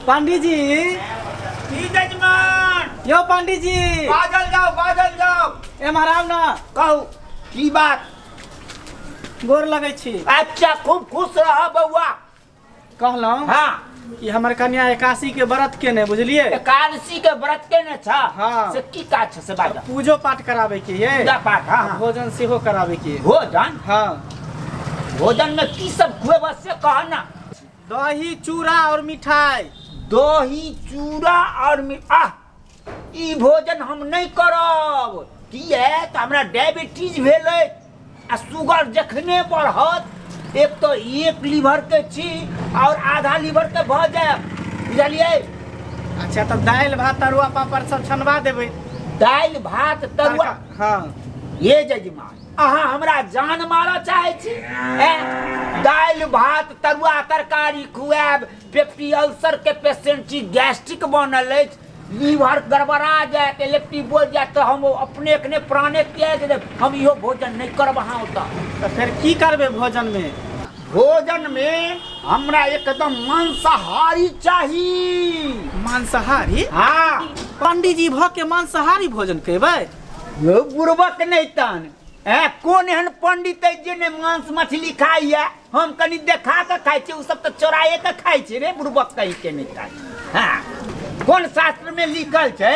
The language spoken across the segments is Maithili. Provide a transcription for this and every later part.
पंडित जी की जजमान यो पंडित जी बाजल जाओ बाजल जाओ। एम्हर आउ ना। कहू की बात? गोर लगै छी। अच्छा खूब खुश रह बउआ। कहलहुँ हाँ कि हमर कन्या एकादशी के व्रत केने बुझलिए। एकादशी के व्रत केने छ? हाँ। से की काज छ से बाजल? पूजो पाठ करावे के ये। पूजा पाठ हाँ। भोजन सेहो करावे के। भोजन? हाँ। भोजन में की सब खुएबा से कह ना। दही चूड़ा और मिठाई। दही चूड़ा और आह ई भोजन हम नहीं करब। किए तो हमरा डायबिटीज भेलै आ शुगर जखने बढ़त एक तो एक लीवर के छी और आधा लीवर के भ जाए बुझलिए। अच्छा तब दालि भात तरुआ पापड़ सब छनवा देबै। दालि भात तरुआ हाँ। ये जजमान अहाँ हमरा जान मारऽ चाहै छी? दालि भात तरुआ तरकारी खुआब, पेप्टी अल्सर के पेशेंट छी, गैस्ट्रिक बनल अछि, लीवर गड़बड़ा जायत, इलेक्ट्रिक बोल जायत तऽ हम अपने एखने प्राणे त्याग देब। हम इहो भोजन नहीं करब अहाँ ओतऽ। तऽ फेर की करबै भोजन में? भोजन में हमरा एकदम मांसाहारी चाही। मांसाहारी? हाँ। पंडित जी भ के मांसाहारी भोजन खेबै? बुड़बक नहीं तन कोन एहन पंडित है जे ने मांस मछली खाइया? हम कनी देखा के खाइ छी, उ सब तऽ चोराए के खाइ छै रे बुड़बक कहीं के नहीं खाइ। हाँ कोन शास्त्र में लिखल छै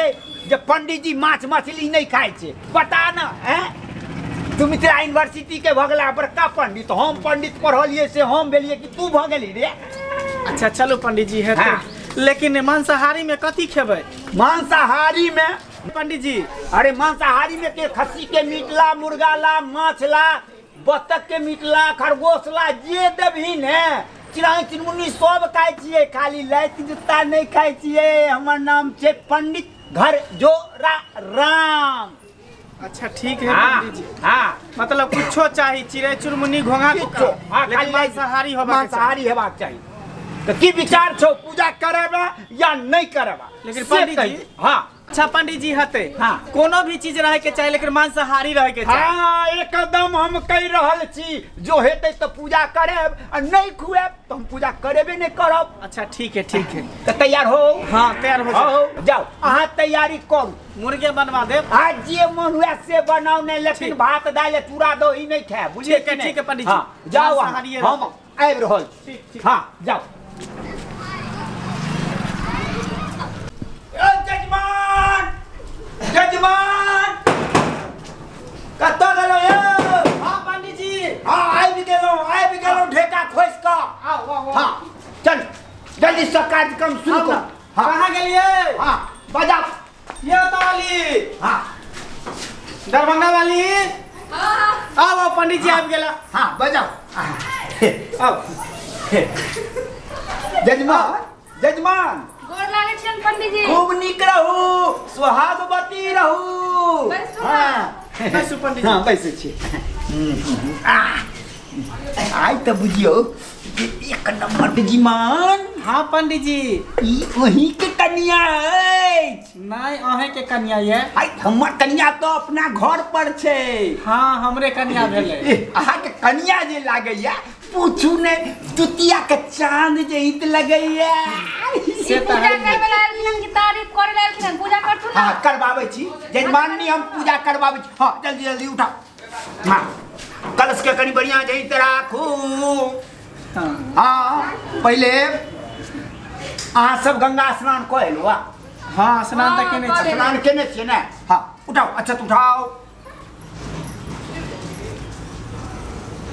जे पंडित जी माछ मछली नहीं खाइ छै? पता न हैं। तू मिथिला यूनिवर्सिटी के भगला बड़का पंडित, हम पंडित पढ़लिए से हम भेलिए कि तू भ गेली रे। अच्छा चलो पंडित जी है। हाँ। लेकिन मांसाहारी में कथी खेबै? मांसाहारी में पंडित जी अरे मांसाहारी में के खस्सी के मीट ला, मुर्गा ला, माछ ला, बत्तख के मीट ला, खरगोश ला, जे देबही ने चिड़ै चुनमुनी सब खाइ छियै, खाली लाइट जुत्ता नहीं खाइ छियै। हमर नाम छै पंडित घर जो राम। अच्छा ठीक है पंडित जी। हाँ मतलब कुछो चाही, चिड़ै चुनमुनी घोंघा किछो, हाँ, लेकिन मांसाहारी होबाक मांसाहारी हेबाक चाही। तो की विचार छौ, पूजा करबा या नहीं करबा? लेकिन पंडित जी हाँ। अच्छा पंडित जी हते हाँ। कोनो भी चीज रहे के चाही लेकिन मांसाहारी रहे के चाही। हाँ एकदम हम कह रहल छी जो हेतै तो पूजा करब आ नहीं खुएब तो हम पूजा करेबे नहीं करब। अच्छा ठीक है ठीक है। तो तैयार हो? हाँ तैयार हो जाओ। जाओ अहाँ तैयारी करू, मुर्गे बनवा देब। आज जे मन हुए से बनाओ नहीं, लेकिन भात दालि चूड़ा दही नहीं खाए बुझलिए? ठीक है ठीक है पंडित जी जाओ हम आबि रहल छी। हाँ जाओ। जजमान जजमान कतऽ गेलहुँ यौ? हाँ पंडित जी हाँ आबि गेलहुँ ढेका खोसि कऽ। आउ आउ हाँ चल जल्दी से कार्यक्रम शुरू कर। हाँ कहाँ गेलियै? हाँ बजाओ ये ओतऽ वाली। हाँ दरभंगा वाली। आउ आउ पंडित जी आबि गेला। हाँ बजाओ आउ। जजमान जजमान गोर लागै छियनि पंडित जी। खूब नीक रहू, सुहागवती रहू। हाँ बैसू पंडित जी। हाँ बैसै छी। आइ तऽ बुझियौ जे एक नंबर जजमान। हाँ पंडित जी ई वही के कन्या अछि। नहीं अहें के कन्या ये। आइ हमर कन्या तो अपना घर पर छै। हाँ हमरे कन्या भेलै। अहाँ के कन्या जे लागैया पूछू ने, दुतिया के चांद जे हित लगैया। से पूजा करबै ला एलखिन कि तारीफ करे ला एलखिन? पूजा करथु ना। हाँ करबाबै छी जजमानी, हम पूजा करबाबै छी। हाँ जल्दी जल्दी उठाओ। हाँ कलश के कनी बढ़िया जहित राखू। हाँ हाँ पहिले अहाँ सब गंगा स्नान कऽ एलहुँ? हाँ स्नान तऽ केने छी। स्नान केने छियै ने? हाँ उठाओ। अच्छा तो उठाओ।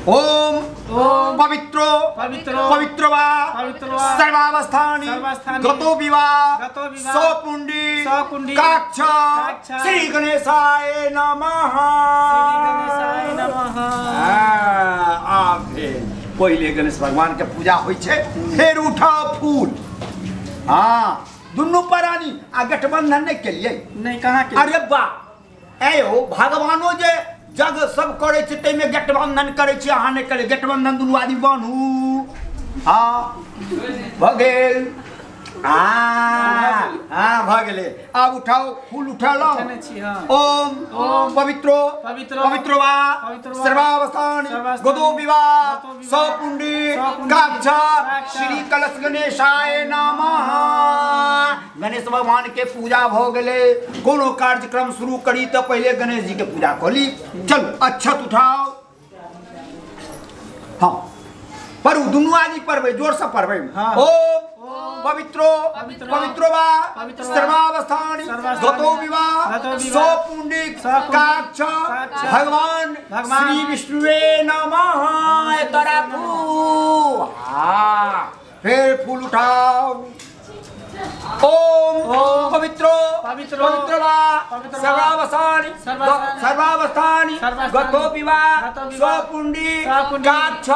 ओम ओम पवित्रो पवित्रो पवित्रो वा पवित्रो वा सर्वावस्थानि सर्वावस्थानि गतो विवाह सकुंडी सकुंडी काक्ष श्री गणेशाय नमः। श्री गणेशाय नमः। आ भेल पहिले गणेश भगवान के पूजा होइ छै, फेर उठाओ फूल। हाँ दुनू प्राणी आ गठबंधन नहीं केलियै? नहीं कहाँ के। अरे वाह ए हो भगवानो जे जग सब करै छै ताहिमे गठबंधन करै छै, अहाँ नहि करै। गठबंधन दुनू आदमी बान्हू। हाँ भऽ गेल। हाँ भ गेलै। आब उठाओ फूल उठा लो। ओम ओम पवित्रो पवित्रो वा सर्वावस्थान गतो विवाह सपुंडी काक्ष श्री कलश गणेशाय नमः। गणेश भगवान के पूजा भ गेलै। कोनो कार्यक्रम शुरू करी तऽ पहिले गणेश जी के पूजा कऽ ली। चलू अक्षत उठाओ। हाँ पढ़ू दुनू आदमी पढ़बै जोर से पढ़बै। ओम पवित्रो पवित्रो वा सर्वावस्थान गतो विवाह सपुंडी काक्ष भगवान श्री विष्णुवे नमः। एतऽ राखू। हाँ फिर फूल उठाओ। ओम पवित्रो पवित्रो वा सर्वावस्थान सर्वावस्थान गतो विवाह सपुंडी काक्ष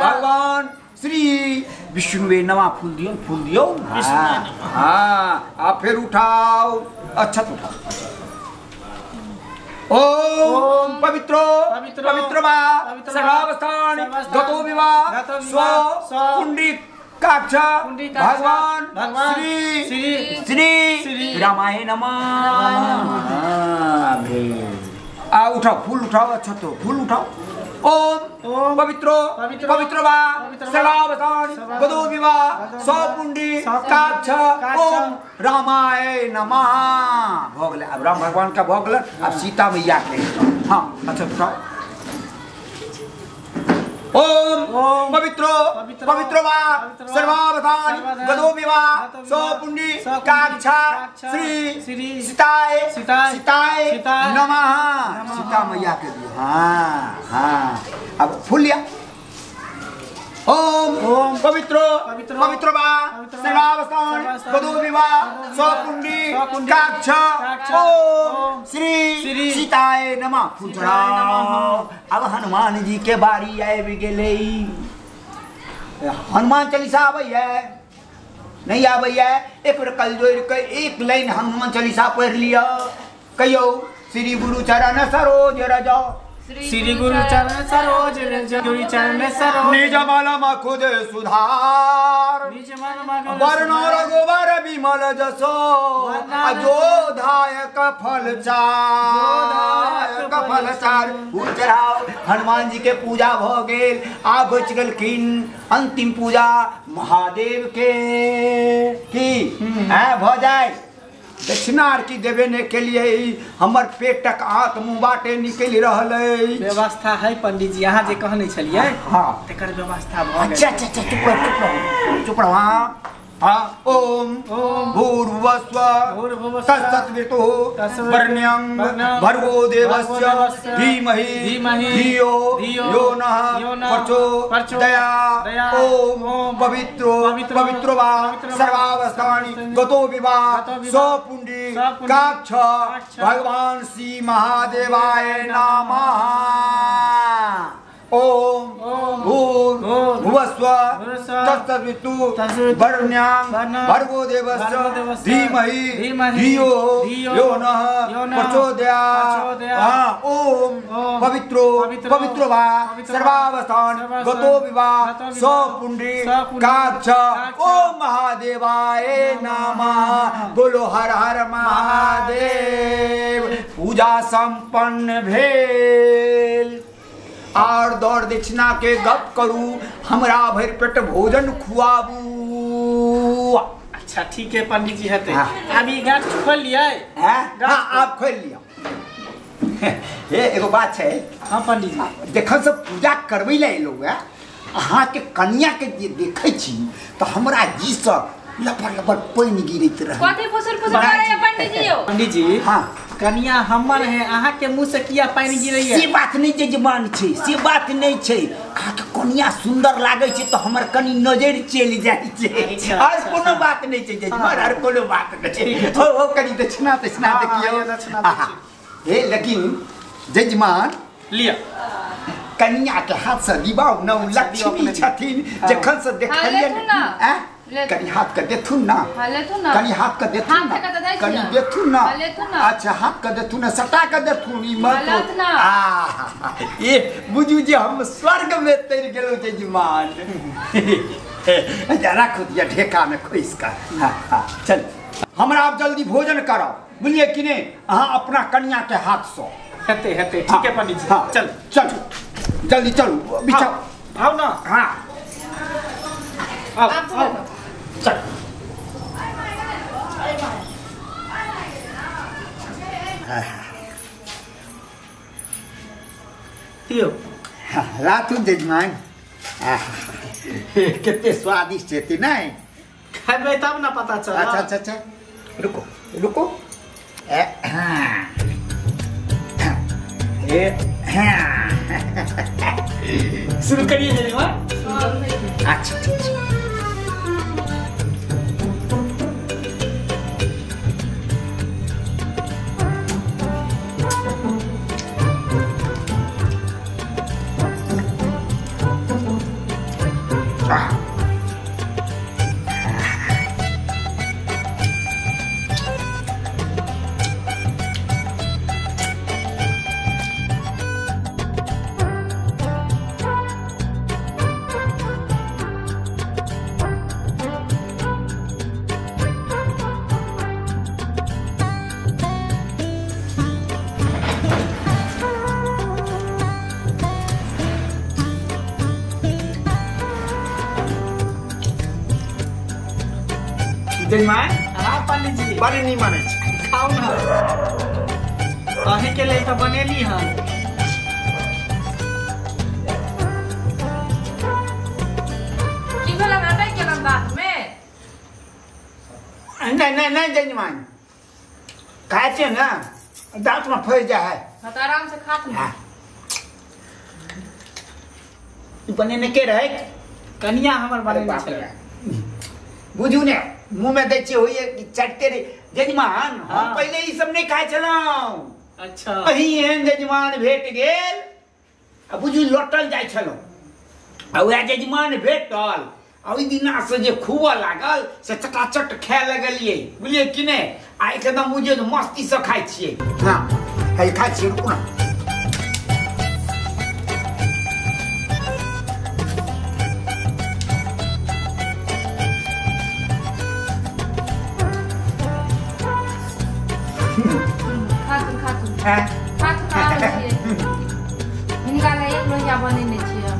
भगवान श्री विष्णुवे नमः। फूल दियौ फूल दियौ। हाँ आ फिर उठाओ अच्छा उठाओ। ओम पवित्रो पवित्रो वा सर्वावस्थान गतो विवाह सपुंडी काक्ष भगवान श्री श्री श्री रामाय नमः। आ उठाओ फूल उठाओ। अच्छा तो फूल उठाओ। ओम ओम पवित्रो पवित्रो वा सर्वावस्थान गतो विवाह सपुंडी काक्ष ओम रामाय नमः। भ गेलै। आब राम भगवान का भ गेलै। आब सीता मैया के। हाँ अच्छा उठाओ। ओम ओम पवित्रो पवित्रो वा सर्वावस्थान गतो विवाह सपुंडी काक्ष श्री श्री सीताय सीताय नमः। सीता मैया के दियो। हाँ हाँ अब फूल लिया। ओम ओम पवित्रो पवित्रो वा सर्वावस्थान गतो विवाह सपुंडी काक्ष ओम श्री सीताय नमः। फूल चढ़ाओ। अब हनुमान जी के बारी आबि गेलै। हनुमान चालीसा आबैया नहीं आबैया? एक बेर कल जोड़ि के एक लाइन हनुमान चालीसा पढ़ि लिअ। कहियौ श्री गुरु चरण सरोज रज श्री गुरु चरण सरोज रज गुरु चरण सरोज निज बल मखुद सुधार निज बल मखुद वर्ण रघुवर विमल जसो अजोधायक फल चार फल चार। फूल चढ़ाओ। हनुमान जी के पूजा भ गेल। आब बचि गेलखिन अंतिम पूजा महादेव के। की भ जाय दक्षिणा आर की देवे ने के लिए हमर पेटक आंत मुँह बाटे निकलि रहल अछि। व्यवस्था है पंडित जी अहाँ जे कहने छलियै। हाँ तकर व्यवस्था भ गेल। अच्छा अच्छा अच्छा चुप रहो चुप रहो चुप रहो। हाँ हाँ ओम ओम भूर्भुवस्व तत्सवितुः वरेण्यं भर्गो देवस्य धीमहि धियो यो नः प्रचोदयात्। ओम पवित्रो पवित्रो वा सर्वावस्थानि गतो विवाह सपुंडी काक्ष भगवान श्री महादेवाय नमः। ओम भूर्भुवस्व तत्सवितुः वरेण्यं भर्गो देवस्य धीमहि धियो यो नः प्रचोदयात्। ओम पवित्रो पवित्रो वा सर्वावस्थान गतो विवाह सपुंडी काक्ष ओम महादेवाय नमः। बोलो हर हर महादेव। पूजा संपन्न भेल। आर दौड़ दक्षिणा के गप करू हमरा भरि पेट भोजन खुआबू। अच्छा ठीक है पंडित जी हेतै। आब ई गाछ खोलि लियै? हाँ आब खोलि लिअ। हे एगो बात छै। हाँ पंडित जी जखन सब पूजा करबै लए एलहुँ हेँ अहाँके कनिया के जे देखै छी तऽ हमरा जीसँ लपर लपर पानि गिरैत रहै। कथी फुसुर फुसुर करैया पंडित जी यौ? पंडित जी हाँ कनिया हमर है अहाँ के मुँह से किया पानि गिरैया? से बात नहीं छै जवान छै से बात नहीं छै। अहाँके कनिया सुंदर लागै छै तऽ हमर कनि नजरि चलि जाइ छै। आर कोनो बात नहीं छै जजमान आर कोनो बात नहीं छै। हो कनि दक्षिणा दक्षिणा देखियौ। हे लेकिन जजमान लिअ कनिया के हाथ से दिबाउ न लक्ष्मी छथिन जखन से देखलियनि कनि हाथ के देथुन ना कनि हाथ के देथुन ना कनि देथुन ना। अच्छा हाथ के देथुन ना सटा के देथुन ई मत आ ए बुझू जे हम स्वर्ग में तैर गेलहुँ जजमान। रख दिया ढेका में खोइस का। हाँ हाँ चल हमरा आप जल्दी भोजन कराओ बुझलिए कि नहीं, अहाँ अपना कन्या के हाथ से हेते हेते। ठीक है पंडित जी। हाँ चल चल जल्दी चलू बिछाओ आओ ना। हाँ आओ आओ चल। रातू जजमान कितने स्वादिष्ट हेतै नहीं खेबै तब ना पता चल। अच्छा अच्छा अच्छा रुको रुको। हाँ हाँ शुरू करिए जजमान। अच्छा ठीक है। हाँ पंडित जी बड़ी नहीं माने छै। खाओ ना, अहीं के लिए तो बनेली हम। की भेल अटैक गेलन दाँत में? नहीं नहीं नहीं जजमान खाए छियै ना दांत में फंस जा है। हाँ तो आराम से खात ना। बनेने के रहे कनिया हमर बनेने छलै। बुझू ने मुंह में दै छियै होइए कि चटते रही जजमान। हम पहिले ई सब नहीं खाइ छलहुँ। अच्छा अही एहन जजमान भेट गेल आ बुझू लौटल जाइ छलहुँ आ वएह जजमान भेटल आ ओहि दिना से जे खुबऽ लागल से चटाचट खाए लगलियै बुझलियै कि नहि। आ एकदम बुझियौ जे मस्तीसँ खाइ छियै। हाँ है खाइ छियै रुकू ना। हिनका लए एक लोहिया बनेने छियै।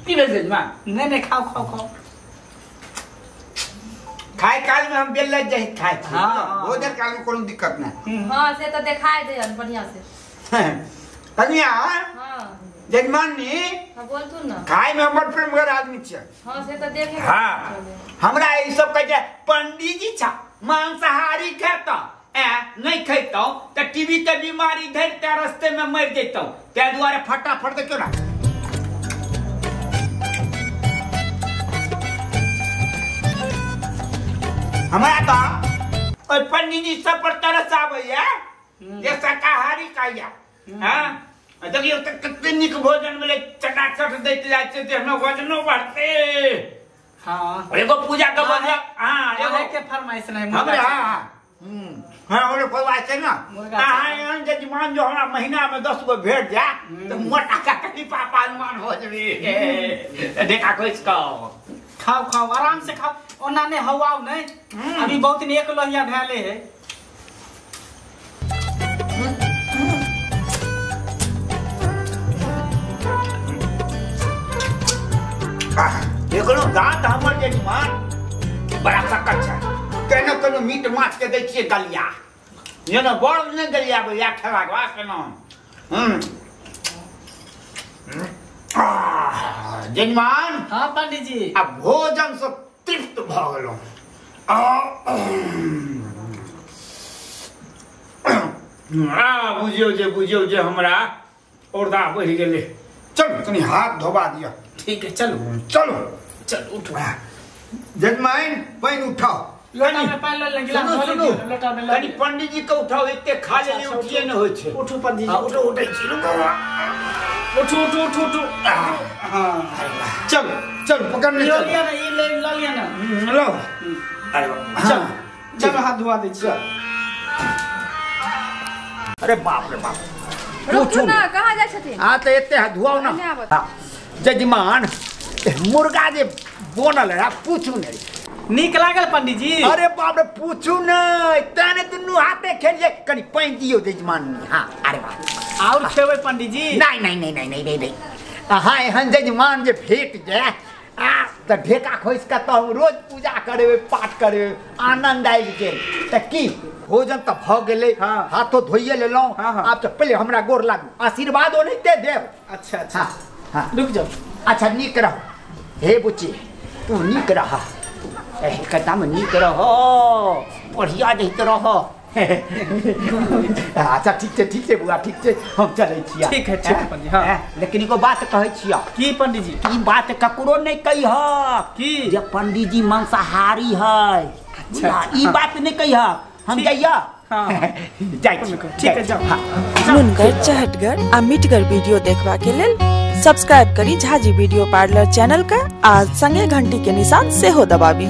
की भेल जजमान? नहीं नहीं खाओ खाओ खाओ। खाय काल में हम बेल जाहि खाय छी। भोजन काल में कोनो दिक्कत नहीं। हाँ से तो देखाय दे बढ़िया से कनिया। हाँ जजमान नी हाँ बोलतू ना खाय में हमर प्रेमगर आदमी छियै। हाँ से तो देखे। हाँ हमरा ई सब कहै छै पंडीजी छा मांसाहारी खेतौ ए नहीं खेतौ त टीबी के बीमारी धरि रास्ते में मरि जैतौ, ताहि दुआरे फटाफट देखियौ ना। हमरा तो ओहि पंडीजी सब पर तरस आबैया जे शाकाहारी खाइया। हाँ देखियौ तऽ कते नीक भोजन भेलै चटाचट दैत जाइ छै देहमे वजनो बढ़तै। हाँ एगो पूजा के बदला। हाँ एगो के फरमाइश नहीं हमरा। हाँ हाँ हमरा फरमाइश छै ना। अहाँ एहन जजमान जो हमरा महीना में 10 गो भेट जाए तऽ मोटा का कनि पापा हो जेबी। देखा खोजि कऽ खाओ खाओ आराम से खाओ, ओना नहीं हवाओ नहीं। अभी बहुत एक लोहिया भेले है। एकरो दांत हमर जजमान बड़ा सख्त छै। केना केना मीट माछ के दै छियै गलिया जेना बड़ नहि गलिया भैया खेलाक बाद केना। जजमान। हाँ पंडित जी आ भोजन से तृप्त भऽ गेलहुँ। आ बुझियौ जे हमरा औरदा बढ़ि गेलै। चलू कनि हाथ धोबा दिअ। ठीक है चलो चलो चल उठो जजमान पानि उठाओ। लोटा में पानि लऽ ले, गिलास धो ले, लोटा में कनि पंडित जी के उठाओ, एते खा लेली उठिए नहि होइ छै। उठू पंडित जी। उठो उठै छी रुको। उठू उठू उठू उठू। चल चल पकड़ ले। लिया ना ये ले लिया ना लो। अरे चल चलो हाथ धुआ दै छी। अरे बाप रे बाप, रुकू ना, कहाँ जाइ छथिन? हाँ तो एते हाथ धुआउ ना। नहि आबत। हाँ जजमान, मुर्गा जे बनल है पूछू नहीं। नीक लागल पंडीजी? अरे बाप रे पूछू नहीं, तेने दुनू हाथे खेलिए। कनी पानि दियौ जजमान। हाँ अरे बाप, और खेबै पंडीजी? नहीं नहीं नहीं नहीं नहीं नहीं नहीं, अहाँ एहन जजमान जे भेट जाए आ तऽ ढेका खोसि कऽ तऽ हम रोज पूजा करेबै, पाठ करेबै, आनंद आबि गेल। तऽ की भोजन तऽ भऽ गेलै, हाँ। हाथो धोइए लेलहुँ। हाँ, हाँ। आब तऽ पहिले हमरा गोर लागू, आशीर्वाद ओनाहिते देब। अच्छा अच्छा, हाँ हाँ रुक जाओ। अच्छा नीक रह हे बुच्ची, तू नीक रह, एकदम नीक रह, बढ़िया जैत रह। अच्छा ठीक छै, ठीक छै बुआ, ठीक छै, हम चलै छियै। ठीक है, ठीक है पंडीजी, हाँ। लेकिन एगो बात कहै छियै। की पंडीजी? ई बात ककरो नहीं कहिह की? जे पंडीजी मांसाहारी है। अच्छा, ई बात नहीं कहिह। हम जाइया। हाँ। जाइ छी। ठीक है, जाओ। हाँ। नुनगर, चहटगर आ मिठगर वीडियो देखबा के लेल सब्सक्राइब करी झाजी वीडियो पार्लर चैनल के आ संगे घंटी के निशान सेहो दबाबी।